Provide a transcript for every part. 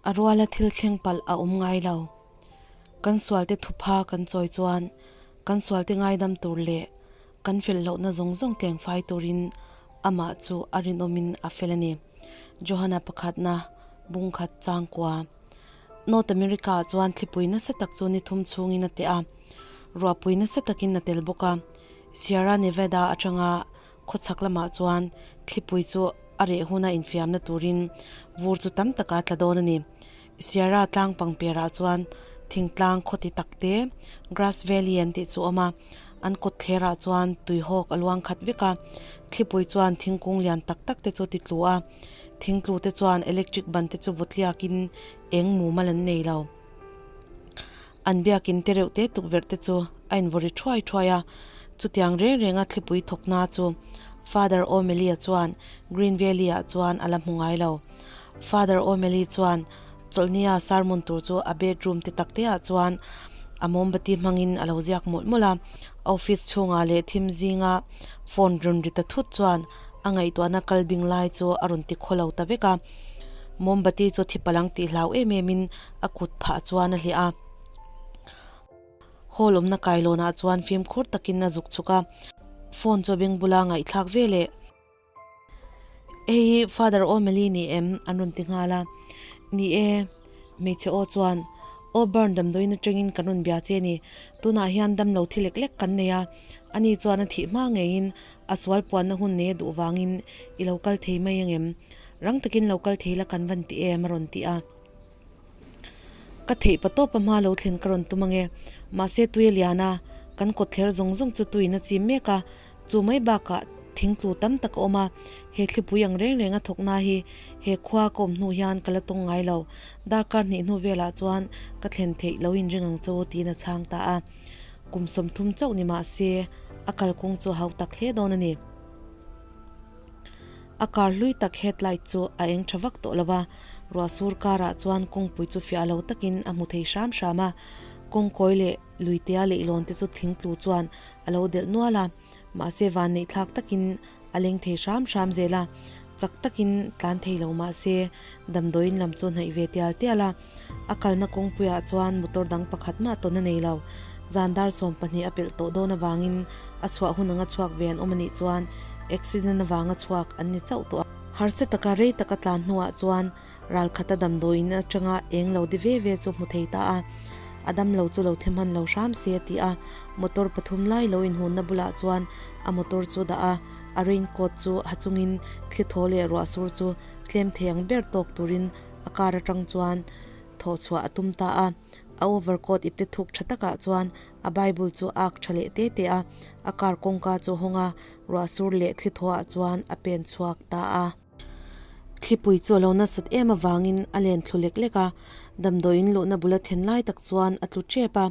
A ruala thil thleng palh a awm ngai lo. Kan sualte thupha kan chawi chuan kan sualte ngaidam tur leh kan fel lohna zawng zawng tlengfai turin amah chu a rinawmin a fel a ni. Johana pakhatna bungkhat changkua. North America ah chuan thlipui nasa tak chu ni thum chhungin a teh a, ruahpui nasa takin a tel bawk a. Sierra Nevada atanga khawchhak lamah chuan thlipui chu a reh huna infiamna turin vur chu tam taka tla dawn a ni. Sierra tlang pangperah chuan thingtlang khawti tak te Grass Valley an tih chu a awm a, an kawt thlerah chuan tuihawk a luang khat vek a, thlipui chuan thingkung lian tak tak te chu ti tlu a. Thingtlu te chuan electric ban te chu vawtliakin eng mumal an nei lo. An biakin te reuh te tukverh te chu a invawri thuai thuai a, chutiang reng renga thlipui thawkna chu Father O'Malley-a chuan Green Valley-ah chuan a la hmu ngai lo. Father O'Malley chuan chawlhnia sermon tur chu a bedroom te tak teah chuan a mombati hmangin a lo ziak mawlh mawlh a, office chhungah leh thim zinga phone rawn ri ta thut chuan A ngaihtuahna kal bing lai chu a rawn ti khaw lo ta vek a, mombati chu thi palang tih hlau em em in a kut phah chuan a hliah a. Hall awmna kailawnah chuan fimkhur takin a zuk chhuk a, phone chu a beng bula ngaihthlak ve leh. Hei hi Father O'Malley ni em? an rawn ti nghal a. Ni e, hmeichhe aw chuan Auburn damdawiin atangin kan rawn bia che ni, tunah hian damlo thi lek lek kan nei a, ani chuan a thih hma ngeiin A sual puanna hun nei a duh vangin i lo kal thei mai angem? Rang takin lo kal thei la kan van ti em? a rawn ti a. Ka theih pa tawpa hma lo thlen ka rawn tum ange. Mahse tui a lian a, kan kawtthler zawng zawng chu tuiin a chim mek a, chu mai bakah thingtlu tam tak a awm a, he thlipui ang reng reng a thawkna hi he khua ka awm hnu hian ka la tawng ngai lo. Darkar hnih hnu velah chuan ka thlen theih lo inring ang chu tiin a chhang ta a. Kum 30 chauh ni mah se, a kalkawng chu a hau tak hle dawn a ni. A kar hlui tak headlight chu a eng tha vak tawh lo va, ruah sur karah chuan kawngpui chu fiah lo takin a hmu thei hram hram a. Kawngkawi leh luitea leihlawn te chu thingtlu chuan a lo delh nual a, mahse vanneih thlak takin a leng thei hram hram zel a, chak takin tlan thei lo mah se damdawiin lam chu hnaih ve tial tial a, a kalna kawngpuiah chuan motor dang pakhat mah tawn a nei lo. Zan dar 12 a pelh tawh dawn avangin a chhuah hun anga chhuak ve an awm a nih chuan accident avanga chhuak an ni chauh tawh a. Harsa taka rei taka tlan hnuah chuan Ralkhata damdawiin atanga eng lo di ve ve chu hmu thei ta a, a damlo chu lo thi hman lo hram se a ti a, motor pathum lai lo inhunna bulah chuan a motor chu dah a, a rain coat chu ha chungin thli thaw leh ruah sur chu tlem thei ang ber tawk turin a car atang chuan thawh chhuah a tum ta a, a over coat ipte thuk tha takah chuan a bible chu a ak tha leh te te a, a car kawngka chu hawng a, ruah sur leh thli thaw ah chuan a pen chhuak ta a. Thlipui chu a lo nasat em avangin a len thlu lek lek a, damdawiin luhna bula then lai tak chuan a tlu tep a.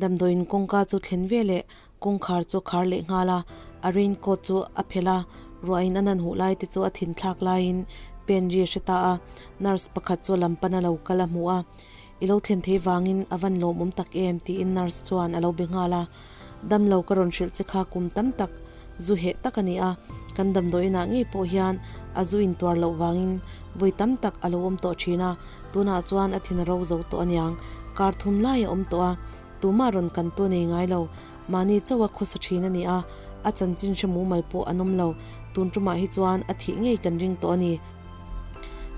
Damdawiin kawngka chu thlen ve leh kawngkhar chu a khar leh nghal a, a rain coat chu a phelh a, ruahin a nan huh lai te chu a thin thlak laiin pen ri a hre ta a, nurse pakhat chu a lam pan a lo kal a hmu a, I lo thlen thei vangin a van lawmawm tak em tiin nurse chuan a lo be nghal a. Damlo ka rawn hrilh che kha kum tam tak zu heh tak a ni a, kan damdawiinah ngei pawh hian a zu intuar loh vangin vawi tam tak a lo awm tawh thin a, tunah chuan a thin a ro zo tawh aniang, kar thum lai a awm tawh a, tumah rawn kan tu nei ngai lo, mahni chauha khawsa thin a ni a, a chanchin hre mumal pawh an awm lo, tun tumah hi chuan a thih ngei kan ring tawh a ni.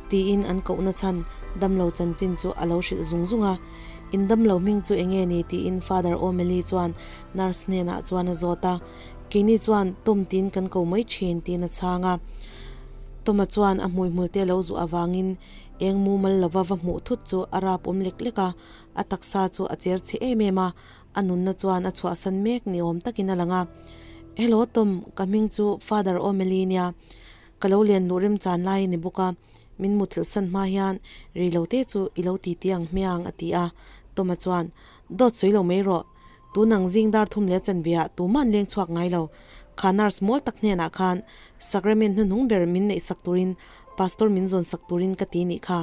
Tiin an kohna chhan damlo chanchin chu a lo hrilh zung zung a. In damlo hming chu enge ni tiin Father O'Malley chuan nurse hnenah chuan a zawt a. Keini chuan Tom tiin kan ko mai thin tiin a chhang a. Tom-a chuan a hmuihmul te lo zuah avangin eng mumal lova va hmuh thut chu a rap awm lek lek a, a taksa chu a cher chhe em em a, a nunna chuan a chhuahsan mek ni awm takin a lang a. Hello Tom, ka hming chu Father O'Malley nia. Ka lo lian luh remchan lai a ni bawk a, min muthilh san hma hian rei lo te chu i lo ti ti ang hmiang a ti a. Toma chuan, Dawt sawi lo mai rawh, tunang zing dar thum leh chanveah tuman leng chhuak ngai lo. Kha nurse mawl tak hnenah khan sacrament hnuhnung ber min neih sak turin pastor min zawn sak turin ka ti nih kha.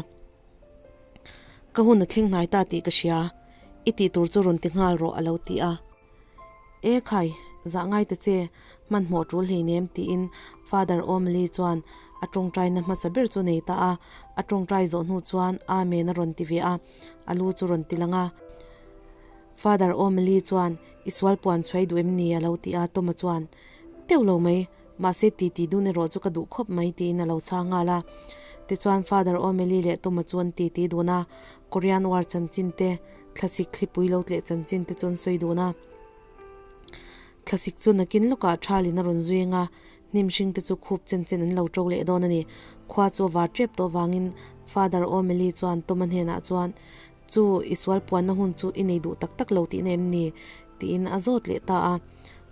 Ka hun a thleng hnai ta tih ka hria, i tih tur chu rawn ti nghal rawh a lo ti a. E khai, zah ngai ta che, hmanhmawh tul hleinem tiin Father O'Malley chuan A tawngtaina hmasa ber chu nei ta a, a tawngtai zawh hnu chuan Amen a rawn ti ve a, a lu chu rawn ti lang a. Father O'Malley chuan, I sual puan chhuai duh em ni? a lo ti a, Toma chuan, Teuh lo mai, mahse titi dun erawh chu ka duh khawp mai tiin a lo chhang nghal a. Tichuan Father O'Malley leh Toma chu an titi dun a, Korean War chanchin te, thlasik thlipui lo tleh chanchin te chu an sawi dun a. Thlasik chu nakin lawkah thalin a rawn zui eng a, hnim hring te chu khup chen chen an lo to leh dawn a ni. Khua chu a var tep tawh vangin Father O'Malley chuan Toma hnenah chuan, Chu i sual puanna hun chu i nei duh tak tak lo tihna em ni? tiin a zawt leh ta a.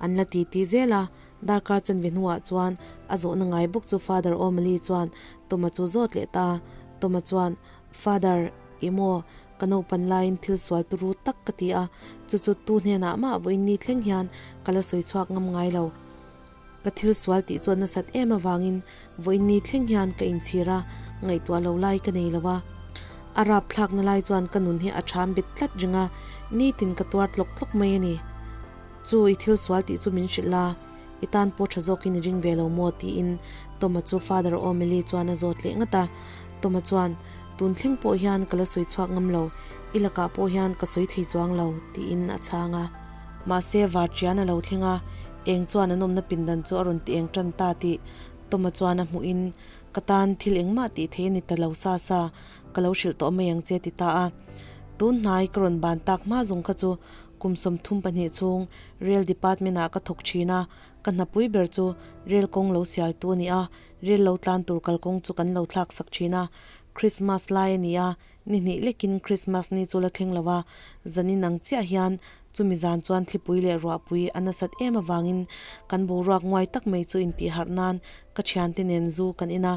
An la ti ti zel a, darkar chanve hnuah chuan a zawhna ngai bawk chu Father O'Malley chuan Toma chu zawt leh ta a. Toma chuan, Father, i maw? Ka naupan laiin thil sual turu tak ka ti a, chu chu tu hnenah mah vawiin ni thleng hian ka la sawi chhuak ngam ngai lo. Ka thil sual tih chuan nasat em avangin vawiin ni thleng hian ka inchhir a, ngaihtuah lo lai ka nei lo a. A rap thlakna lai chuan ka nun hi a ṭham bet tlat reng a, nitin ka tuar tlawk tlawk mai a ni. Chu i thil sual tih chu min hrilh la, i tan pawh ṭha zawkin i ring ve lo maw? tiin Toma chu Father O'Malley chuan a zawt leh ngat a. Toma chuan, Tun thleng pawh hian ka la sawi chhuak ngam lo, i lakah pawh hian ka sawi thei chuang lo, tiin a chhang a. Mahse varṭian a lo thleng a, eng chuan an awmna pindan chu a rawn ti eng ṭan ta tih Toma chuan a hmuhin, Ka tan thil engmah tih theih a ni ta lo sa sa, ka lo hrilh tawh mai ang che ti ta a. Tun hnai ka rawn ban tak hma zawng kha chu kum 32 chhung Rail Department ah ka thawk thin a, ka hnapui ber chu Rail kawng lo sial tu a ni a, Rail lo tlan tur kalkawng chu kan lo thlak sak thin a. Christmas lai a ni a, ni hnih lekin Christmas ni chu la thleng lo a, zanin ang chiah hian chumi zan chuan thlipui leh ruahpui a nasat em avangin kan boruak nguai tak mai chu intihharh nan ka thiante nen zu kan in a,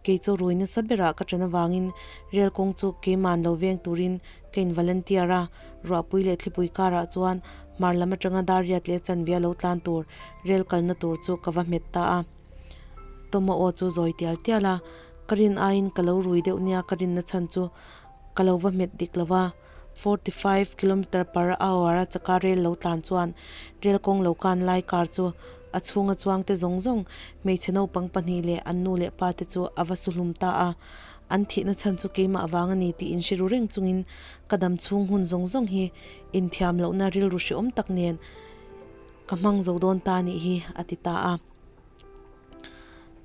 Kei chu rui nasa berah ka ṭan avangin rel kawng chu keiman lo veng turin ka in volunteer a, ruahpui leh thlipui karah chuan hmar lam aṭanga Dariat leh Chanbia lo tlan tur rel kalna tur chu ka va hmet ta a. Toma aw chu zawi tial tial a, ka rin aiin ka lo rui deuh nia ka rinna chhan chu ka lo va hmet dik lo va. 45 kilometer per hour a chaka rel lo tlan chuan rel kawng lo kan lai car chu a chhunga chuangte zawng zawng hmeichhe naupang pahnih leh an nu leh pa te chu a va su hlum ta a. An thihna chhan chu keimah avang a ni tih inhre ru reng chungin ka dam chhung hun zawng zawng hi inthiam lohna rilru hrehawm tak nen ka hmang zo dawn ta nih hi a ti ta a.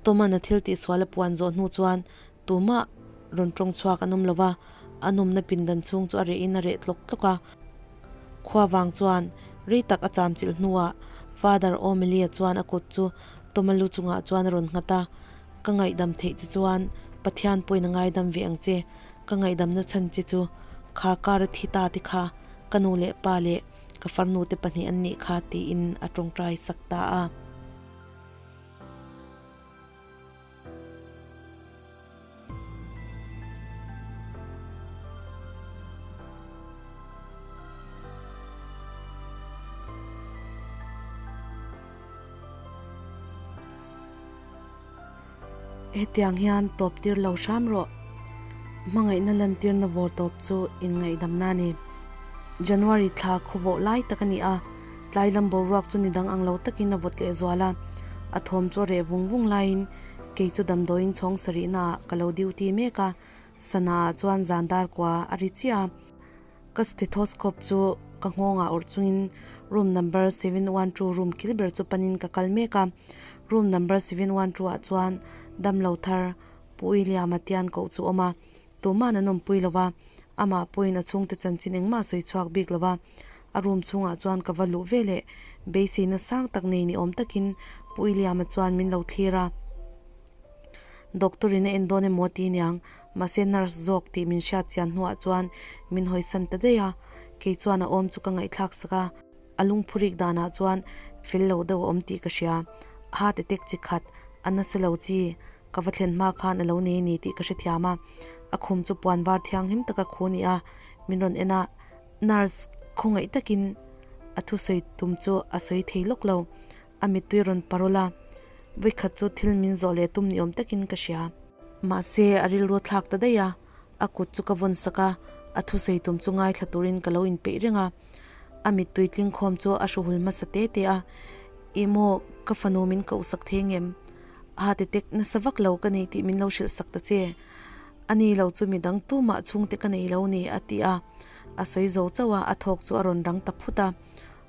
Toman a thil tihsual a puan zawh hnu chuan Tumah rawn tawng chhuak an awm lo va, a nawmna pindan chhung chu a rehin a reh tlawk tlawk a. Khua vang chuan rei tak a cham chilh hnuah Father O'Malley-a chuan a kut chu Toma lu chungah chuan a rawn nghat a, Ka ngaihdam theih che chuan Pathian pawhin a ngaidam ve ang che, ka ngaihdamna chhan che chu kha kar a thi ta te kha ka nu leh pa leh ka farnu te pahnih an nih kha tiin a tawngtai sak ta a. Hetiang hian tawp tir lo hram rawh. Hmangaihna lantirna vawr tawp chu inngaihdamna a ni. January thla khawvawh lai tak a ni a. Tlai lam boruak chu ni dang ang lo takin a vawt leh zual a, a thawm chu a reh vung vung laiin kei chu damdawiin chhawng sarihna ah ka lo duty mek a, sana ah chuan zan dar kua a ri chiah a, ka stethoscope chu ka nghawngah awrh chungin room number 712 room kil ber chu panin ka kal mek a, room number 712 ah chuan damlo thar Pu William-a tian koh chu awm a. Tuman an awmpui lo va, amah pawhin a chhungte chanchin engmah sawi chhuak bik lo va. A room chhungah chuan ka va luh ve leh beiseina sang tak nei ni awm takin Pu William-a chuan min lo thlir a. Doctor in a en dawn emaw ti niang, mahse nurse zawk tih min hriat chian hnuah chuan min hawisan ta daih a. Kei chuan a awm chu ka ngaihthlak sak a. A lungphurik danah chuan fel lo deuh a awm tih ka hria. Heart attack chi khat, a nasa lo chi. Ka va thlen hma khan a lo nei a ni tih ka hrethiam a, a khum chu puan var thianghlim taka khu a ni a, min rawn en a, nurse khawngaih takin a thusawi tum chu a sawi thei lawk lo, a mittui rawn parul a, vawikhat chu thil min zawh leh tum ni awm takin ka hria. Mahse a rilru thlak ta daih a, a kut chu ka vawn sak a, a thusawi tum chu ngaithla turin ka lo inpeih reng a, a mittui tlingkhawm chu a hruhul hmasa te te a, Ih maw, ka fanu min kohsak thei ngem? Heart attack nasa vak lo ka nei tih min lo hrilh sak ta che. A ni lo chu midang tumah chhungte ka nei lo ni, a ti a. A sawi zo chauh a, a thawk chu a rawn rang ta phut a.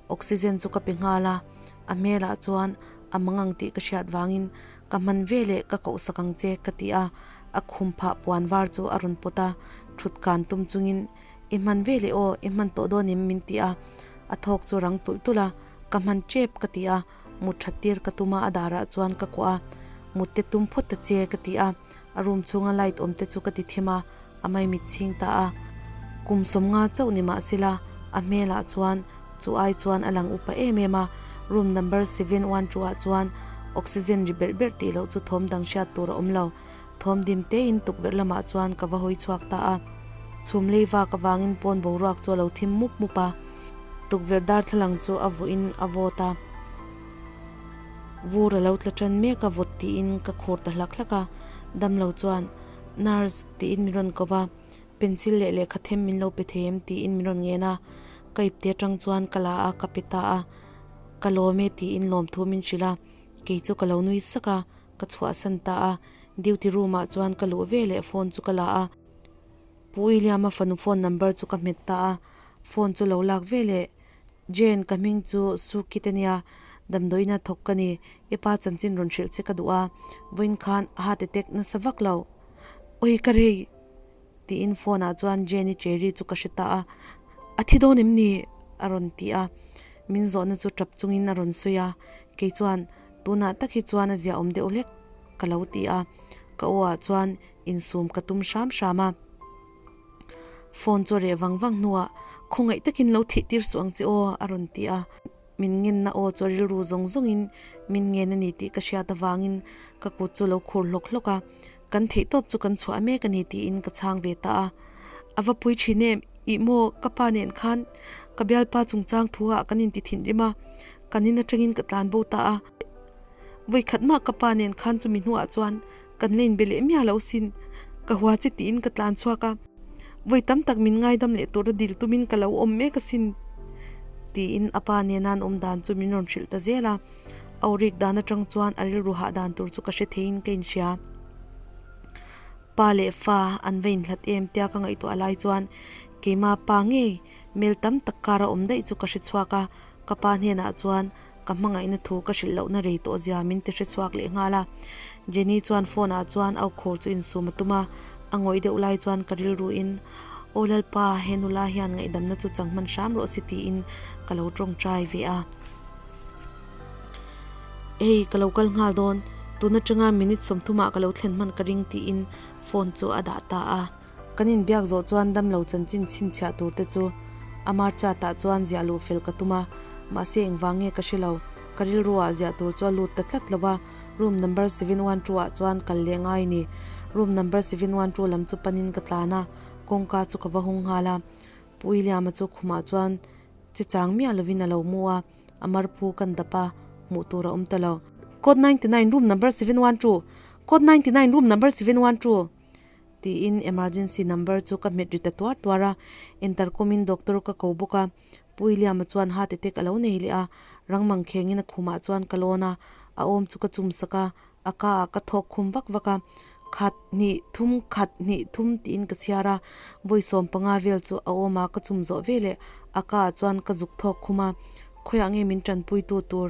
Oxygen chu ka pe nghal a, a hmelah chuan a mangang tih ka hriat vangin ka hman ve leh ka koh sak ang che ka ti a, a khum phah puan var chu a rawn pawt a, thut kan tum chungin I hman ve leh aw, i hman tawh dawn em min ti a, a thawk chu rang tulh tulh a, ka hman tep ka ti a, mut that tir ka tum a, a darah chuan ka kuah a, mut te tum phawt ta che ka ti a, a room chhunga light awm te chu ka ti thim a, a maimit chhing ta a. Kum sawmnga chauh ni mah sela, a hmelah chuan chu ai chuan a lang upa em em a. Room number 712 ah chuan oxygen ri berh berh tih loh chu thawm dang hriat tur a awm lo. Thawm dim tein tukverh lamah chuan ka va hawi chhuak ta a. Chhum lei vak avangin pawn boruak chu a lo thim mup mup a. Tukverh darthlalang chu a vuahin a vawt a. Vur a lo tla tan mek a vawt tiin ka khur ta hlak hlak a. Damlo chuan. Nurse tiin min rawn ko va, pencil leh lehkha them min lo pe thei em tiin min rawn ngen a, ka ipte atang chuan ka la a, ka pe ta a, ka lawm e tiin lawmthu min hrilh a, kei chu ka lo nui sak a, ka chhuahsan ta a, duty room ah chuan ka luh ve leh phone chu ka la a, Pu William-a fanu phone number chu ka hmet ta a, phone chu lo lak ve leh Jane, ka hming chu Sukit a nia, damdawiina thawk ka ni. I pa chanchin rawn hrilh che ka duh a, vawiin khan heart attack nasa vak lo. Oi ka rei! tiin phone ah chuan Jane-i cherry chu ka hre ta a, A thi dawn em ni? a rawn ti a, min zawhna chu tap chungin a rawn sawi a, kei chuan tunah tak hi chuan a ziahawm deuh hlek ka lo ti a, ka aw ah chuan insum ka tum hram hram a. Phone chu a reh vang vang hnuah khawngaih takin lo thih tir suh ang che aw a rawn ti a, min ngenna aw chu a rilru zawng zawngin min ngen a ni tih ka hriat avangin ka kut chu a lo khur hlawk hlawk a, kan theihtawp chu kan chhuah mek a ni tiin ka chhang ve ta a. A va pui thin em, ih maw ka pa nen khan ka bialpa chungchang thu ah kan inti thinrim a, kan in atangin ka tlan bo ta a, vawikhat mah ka pa nen khan chumi hnuah chuan Kan la inbe leh miah lo sin, ka hua che tiin ka tlan chhuak a, vawi tam tak min ngaidam leh tura dil tumin ka lo awm mek asin tiin a pa nena an awm dan chu min rawn hrilh ta zel a, a awrik dan atang chuan a rilru hah dan tur chu ka hre theiin ka inhria. Pa leh fa an va inhlat em tia ka ngaihtuah lai chuan keima pa ngei mel tam tak kar a awm daih chu ka hre chhuak a, ka pa hnenah chuan Ka hmangaihna thu ka hrilh lohna rei tawh zia min ti hre chhuak leh nghal a. Jenny chuan phone ah chuan au khur chu insum a tum a, a ngawih deuh lai chuan ka rilru in, Aw Lalpa, he nula hian ngaihdamna chu chang hman hram rawh si tiin ka lo tawngtai ve a. Hei, ka lo kal nghal dawn, tun atanga minute 30 ah ka lo thlen hman ka ring tiin phone chu a dah ta a. Kan inbiak zawh chuan damlo chanchin chhinchhiah tur te chu Amar chat ah chuan ziah luh fel ka tum a, mahse engvang nge ka hre lo, ka rilru ah ziah tur chu a lut ta tlat lo a, room number 712 ah chuan kal leh ngai ni. Room number 712 lam chu panin ka tlan a, kawngka chu ka va hung nghal a, Pu William-a chu khumah chuan che chang miah lovin a lo mu a, Amar phu kan dap a, hmuh tur a awm ta lo. Code 99 room number 712, Code 99 room number 712. Tiin emergency number chu ka hmet ri ta tuar tuar a, intercom in doctor ka ko bawk a, Pu William-a chuan heart attack a lo nei leh a, rang mang khengin a khumah chuan ka lawn a, a awm chu ka chum sak a, a ka ah ka thawk khum vak vak a, khat hnih thum khat hnih thum tiin ka chhiar a, vawi 15 vel chu a awm a ka chum zawh veleh a ka ah chuan ka zuk thawk khum a, khawiah nge min tanpui tu tur,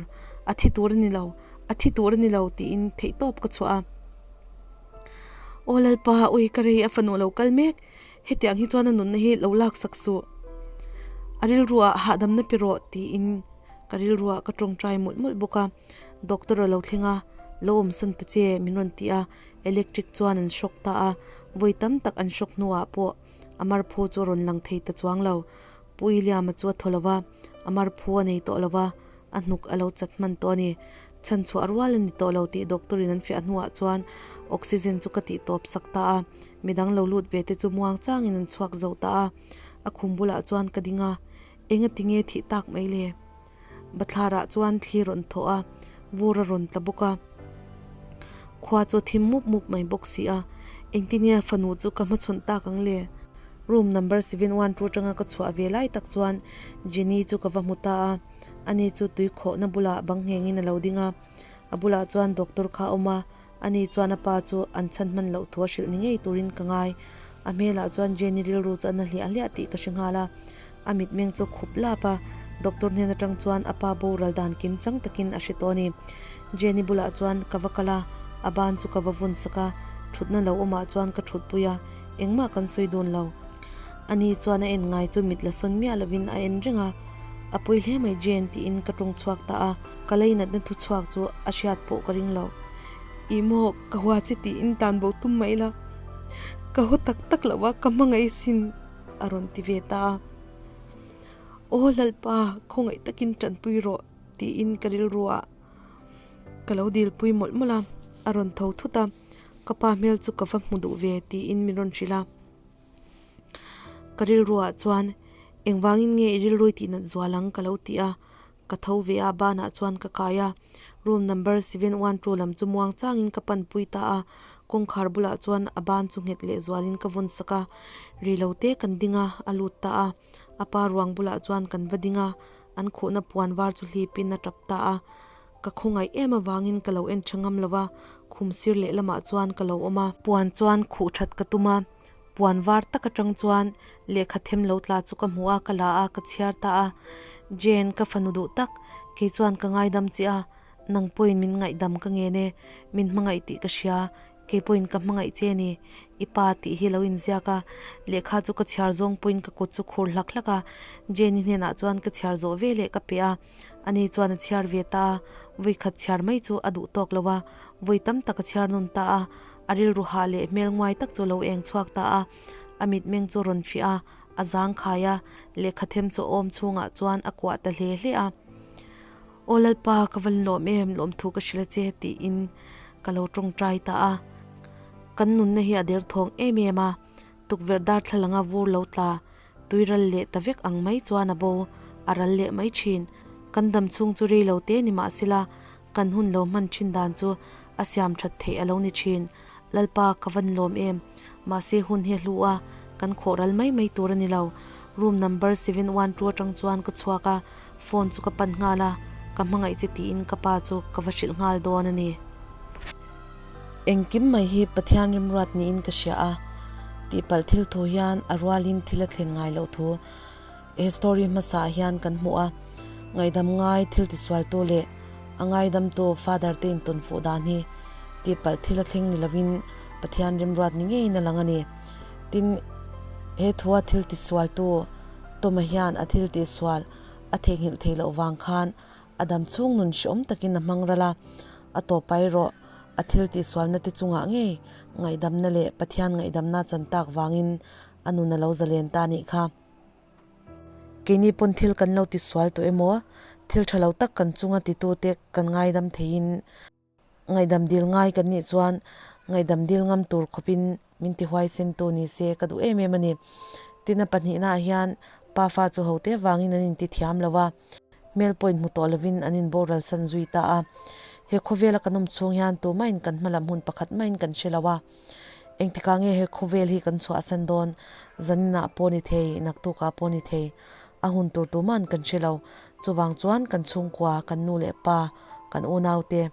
a thi tur a ni lo, a thi tur a ni lo tiin theihtawp ka chhuah a. Aw Lalpa, ui ka rei a fanu lo kal mek, hetiang hi chuan a nunna hi lo lak sak suh. A rilruah hahdamna pe rawh tiin ka rilruah ka tawngtai mawlh mawlh bawk a. Doctor a lo thleng a, lo awmsawn ta che min rawn ti a, electric chuan an shock ta a, vawi tam tak an shock hnuah pawh a marphu chu a rawn lang thei ta chuang lo. Pu William-a chu a thaw lo va, a marphu a nei tawh lo va, a hnuk a lo chat hman tawh a ni. Chhan chhuah rual a ni tawh lo tih doctor in an fiah hnuah chuan oxygen chu ka tih tawp sak ta a, midang lo lut ve te chu muang changin an chhuak zo ta a. A khum bulah chuan ka ding a, enga tinge thih tak mai le? Bathlarah chuan thli rawn thawh a, vur a rawn tla bawk a, khua chu a thim mup mup mai bawk si a, engtinge fanu chu ka hmachhawn tak ang le? Room number 712 atanga ka chhuah ve lai tak chuan Jenny chu ka va hmu ta a. Ani chu tui khawhna bulah bang nghengin a lo ding a, a bulah chuan doctor kha a awm a. Ani chuan a pa chu an chhan hman loh thu a hrilh ni ngei turin ka ngai. A hmelah chuan Jenny rilru chu a na hliah hliah tih ka hre nghal a. A mitmeng chu khup lap a, doctor hnen atang chuan a pa boral dan kim chang takin a hre tawh a ni. Jenny bulah chuan ka va kal a, a ban chu ka va vun sak a, thutna lo awmah chuan ka thutpui a, engmah kan sawi dun lo. Ani chuan a en ngai chu mit la sawn miah lovin a en reng a, A pawi hle mai Jane tiin ka tawng chhuak ta a, ka leinatna thu chhuak chu a hriat pawh ka ring lo. Ih maw, ka hua che tiin tan bo tum mai la, ka haw tak tak lo a, ka hmangaih sin a rawn ti ve ta a. Aw Lalpa, khawngaih takin tanpui rawh tiin ka rilru ah ka lo dilpui mawlh mawlh a, a rawn tho thut a, ka pa hmel chu ka va hmu duh ve tiin min rawn hrilh a. Ka rilruah chuan engvangin nge i rilrui tih nat zual ang ka lo ti a, ka tho ve a banah chuan ka kai a, room number 712 lam chu muang changin ka pan pui ta a, kawngkhar bulah chuan a ban chu nghet leh zualin ka vawn sak a, ri lo te kan ding a, a lut ta a, a pa ruang bulah chuan kan va ding a, an khuhna puan var chu hlipin a tap ta a. Ka khawngaih em avangin ka lo en tha ngam lo a, khum sir leh lamah chuan ka lo awm a. Puan chuan khuh that ka tum a, puan var tak atang chuan lehkha them lo tla chu ka hmu a, ka la a, ka chhiar ta a. Jane, ka fanu duh tak, kei chuan ka ngaidam che a, nang pawhin min ngaihdam ka ngen e, min hmangaih tih ka hria, kei pawhin ka hmangaih che a ni, i pa tih hi lo inziak a. Lehkha chu ka chhiar zawng pawhin ka kut chu khur hlak hlak a, Jane-i hnenah chuan ka chhiar zawh veleh ka pe a. Ani chuan a chhiar ve ta a, vawi khat chhiar mai chu a duh tawk lo a, vawi tam tak a chhiar nawn ta a, a rilru hah leh hmel nguai tak chu a lo eng chhuak ta a, a mitmeng chu a rawn fiah a, a zang khai a, lehkha them chu a awm chhungah chuan a kuah ta hle hle a. Aw Lalpa, ka va lawm em, lawmthu ka hrilh a che, tiin ka lo tawngtai ta a. Kan nunna hi a derthawng em em a, tukverh darthlalanga vur lo tla Tui ral leh ta vek ang mai chuan a bo, a ral leh mai thin. Kan dam chhung chu rei lo te ni mah sela, kan hun lo hman thin dan chu a siam that theih a lo ni thin. Lalpa ka van lawm em? Mahse hun hi a hlu a, kan khawh ral mai mai tur a ni lo. Room number 712 atang chuan ka chhuak a, phone chu ka pan nghal a, ka hmangaih che tiin ka pa chu ka va hrilh nghal dawn a ni. Engkim mai hi Pathian rimruat niin ka hria a, tihpalh thil thu hian a rualin thil a thlen ngai loh thu he story hmasa ah hian kan hmu a, ngaihdam ngai thil tisualtu leh a ngaidamtu Father te intawn fuh dan hi tihpalh thil a thleng ni lovin Pathian rimruat ni ngeiin a lang a ni. Tin, he thua thil tisualtu Toma hian a thil tihsual a theihnghilh theih loh vang khan a dam chhung nun hreawm takin a hmang ral a, a tawpa erawh a thil tihsualna te chungah ngei ngaihdamna leh Pathian ngaihdamna chan tak vangin a nun a lo zalen ta anih kha. Keini pawn thil kan lo tisual tawh emaw, thil tha lo tak kan chunga titute kan ngaidam theiin, Ngaihdam dil ngai kan nih chuan ngaihdam dil ngam tur khawpin min ti huaisen tu ni se ka duh em em a ni. Tin a pahnihnaah hian pa fa chu hote vangin an inti thiam lo a, hmel pawhin hmu tawh lovin an inboral san zui ta a. He khawvela kan awm chhung hian tumahin kan hmalam hun pakhat mahin kan hre lo a. Engtikah nge he khawvel hi kan chhuahsan dawn? Zaninah pawh ni thei, naktukah pawh ni thei. A hun tur tuma'n kan hre lo. Chuvang chuan kan chhungkua, kan nu leh pa, kan unaute,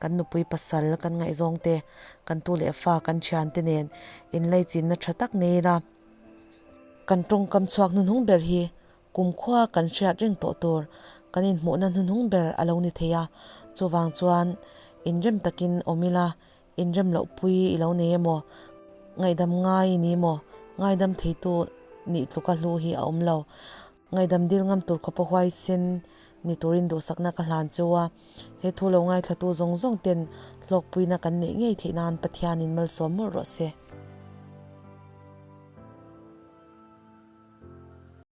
kan nupui pasal, kan ngaihzawngte, kan tu leh fa, kan thiante nen inlaichinna tha tak nei ila. Kan tawngkam chhuak hnuhnung ber hi kumkhua kan hriat reng tawh tur kan inhmuhna hnuhnung ber a lo ni thei a. Chuvang chuan inrem takin awm ila, Inrem loh pui i lo nei emaw? Ngaihdam ngai i ni maw? Ngaidam theitu nih tluka hlu hi a awm lo. Ngaihdam dil ngam tur khawpa huaisen ni turin duhsakna ka hlan chu a. He thu lo ngaithlatu zawng zawng ten hlawkpuina kan neih ngei theih nan Pathianin malsawm mawlh rawh se.